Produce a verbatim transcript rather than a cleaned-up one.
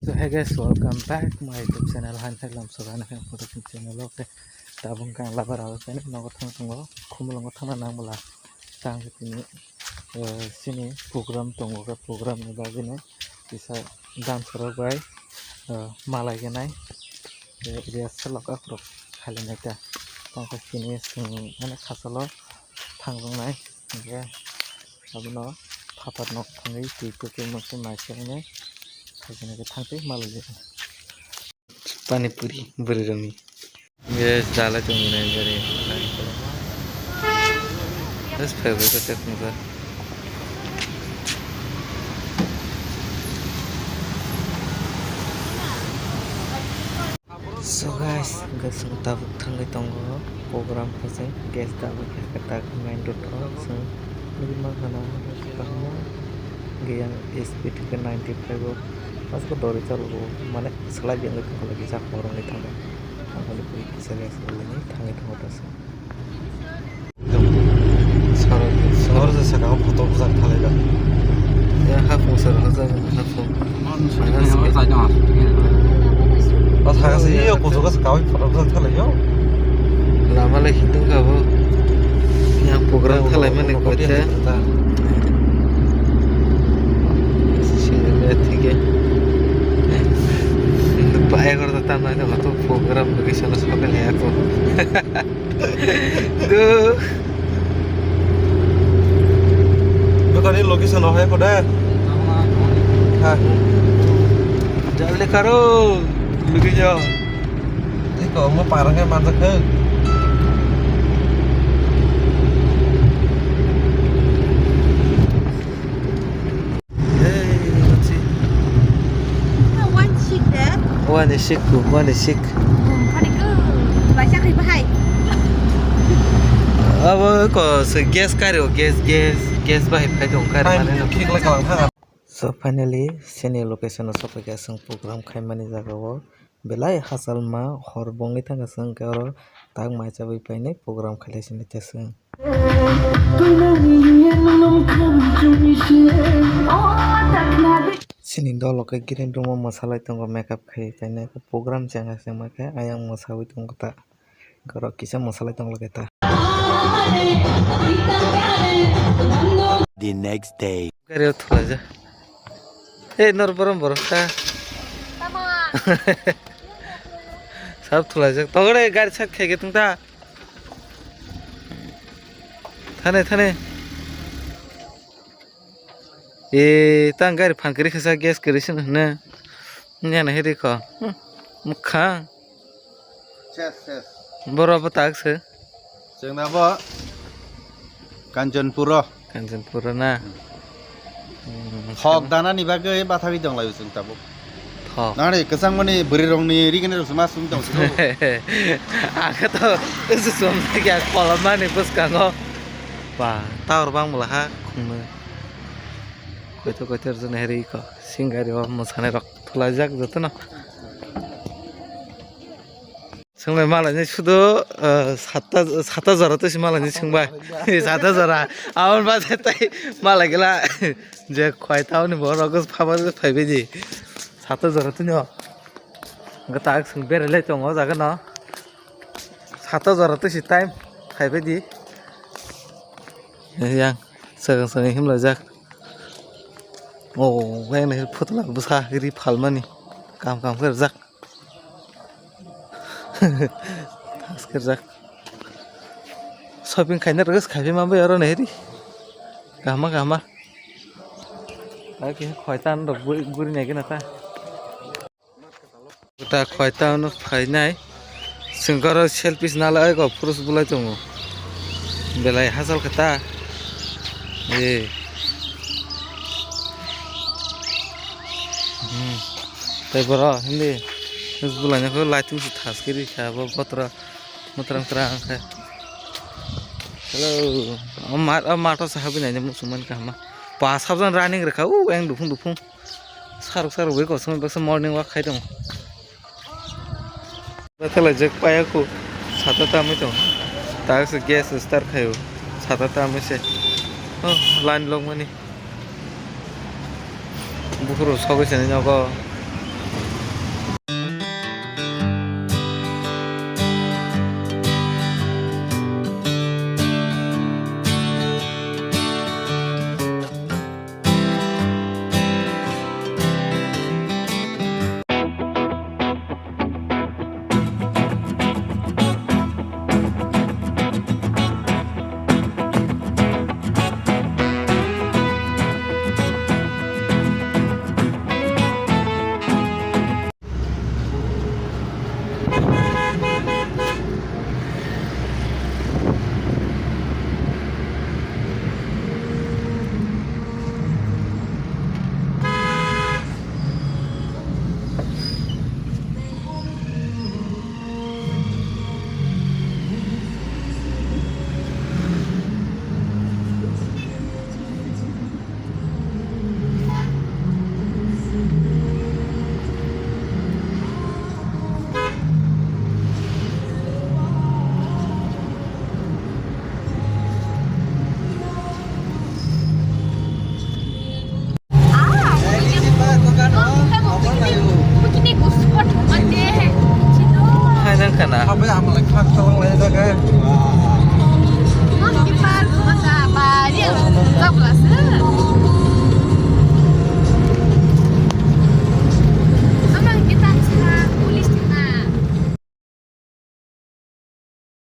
So, hey guys, welcome back my YouTube channel. Hain thai lam soga na production channel o. Tabuk ang labar abo channel nogo thang tongo. Khumulungo thangna nang bwla. Tang tini, eh, sini program tongo, khe program ni bagwi no kisa dancer rok bai, eh, malai gwnai, eh, rehearsal rok akhorok khailainai ta. Tang khe sini swng mane khasalo thangjaknai, hingkhe abono phatar nok thangwi twi kwtwi mokhe mai se hwnwi khaijana khe thangtwi malai. Pani puri bwrwi rokni. Yes, dalai tongmani gari. Yes, phai bai khe tongkha. So guys, hwnkhe chwng tabuk thangwi tongo program khe chwng gas tabuk khe tak main road o chwng nugwi mankha na kwbangma gaya speed khe ninety five o. Aswk doroi chalogo, mane swlai di wngwi tongkha, lagi jak borok wngwi tangkha. Aboni pore kisa rest rwlainwi thangwi tongo ta chwng. Sor je saka o photo bwsang khalai da. Ya hapung sor hajak hapung. O thaga se iyo kuchugo saka o photo bwsang khalai yo. Lama le hitung kha bo. Yang program khalai mani koite. Sini le thige. Bayar kor ta tamna ko program bagi sana sokel ya ko. Duh. Dukani location o hai kode. Ha. Jaldi karo. Location. Iko mo parang hai manjak khe. Hey, let's see. One sheet de. One sheet, one sheet. Hmm, panik, uh, baca kali bahai. Abo ko se gas kari o, gas, gas, gas bahai phai dong kari mane. Thik lai kalang thang. So finally, sini location o sopai kha chwng program khaimani jaga o. Belai hachal ma hor bongwi thangkha chwng, hwnkhe oro tak mai chabwi painai program khailai sini ta chwng. Chini dolo khe green room o mwsalai tongo, makeup khai painai program chengha chengma khe ayang mwsawi tongo ta, borok kisa mwsalai tongo khe ta. The next day. Gari o thulaijak. Ei, nor borom borok ta. Tama. Sab thulaijak. Togore gari sak khaike tungta. Thane, thane. E, tang gari phan kiri khasa gas kiri sin hne. Nyana hiri ko. Hmm. Mukha. Ses, ses. Boro bo tak se. Chwng na bo Kanchanpuro. Kanchanpuro na. Hmm. Hok dana ni bagwi bathawi dong lai chwng tabuk. Thok. Nani kwchang mani bwrwi rong ni ri gini rok ma sum tong sino. Ang khe to usu sum kya kolam mani bwskango. Ba, tower bang mula ha khungno. Koito koito rwjak nai ri ko. Singari o mwsanai rok thulajak jotono. Swngnai malaini sudo, ah, satta, satta jora to si malaini swngbai. Satta jora. Aboni baade tai malai gela. Je khwai taoni borok phaba phaibai di. Satta jora tini o. Hwnkhe tak swng berelai tongo o jaga no. Satta jora to si time phaibai di. Yang swkang swkang himlaijak. O, yang nahir phutla bwsa ri phalmani. Kam kam khe rwjak. Thaskirjak. Shopping khaina rwgwi khaiphi manbai oro nahiri. Kahma kahma. Ake khoi tan rok guri guri nai gana ta. Ta khoi tan phainai. Singkaro selfies nalai go purus bulai tongo. Belai hachal khe ta. E. Hmm. Tei boro hindi. Bulanya kho lighting si thas kiri kha bo botra. Mutrang trang kha. Hello. O mat, o mato sahabi nai muchung man kha ma. Pa sabjan running rwkha. U, eng duphung duphung. Saruk saruk bai kosom baksa morning walk khai tongo. Bathalaijak paya kho, sata tamwi tong. Taksa gas start khaio, sata tamwi se. Oh, line logmani. Bukhuru sogwi sini nogo. Sabai ang malai khak tolong lai jaga. Monkey Park masa bari ang jok lasa.